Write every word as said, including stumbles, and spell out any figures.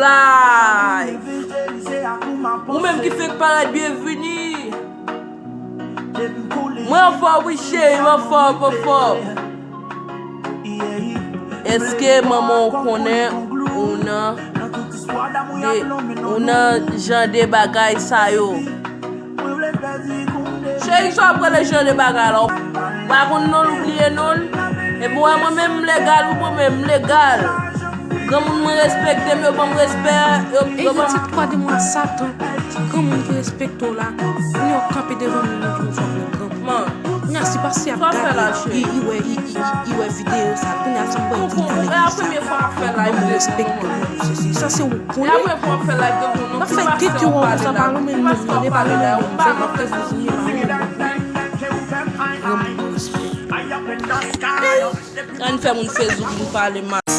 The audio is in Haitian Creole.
Live. Ou menm ki fenk parèt, byenvini. Mwen anfòm wi cheri, mwen anfòm, mwen anfòm. Èske manman w konnen ou nan de, ou nan jan de bagay sa yo? Cheri, sa w ap rele jan de bagay la? Ou pa konn non l, ou bliye non l? Epi w wè mwen menm m legal, ou bon menm m legal. Granmoun mwen respekte m, yo ban m respè, yo, yo ban m. Ti twa de mwa Satan, ti granmoun ki respekte w la, kounye a w kanpe devan moun ki w sot nan granmoun. Kounye a si pastè ap gade, li, li wè, li, li, li wè videyo sa, kounye a si w wè li nan legliz la, ban m respè pou moun sesi. Sa se ou konnen. N ap fè tete w konsa, pa lonmen moun, tande pa lonmen moun, sa n ap fè kouzine, pa lonmen moun. Granmoun respè. Ann fè moun Facebook vin pale mal.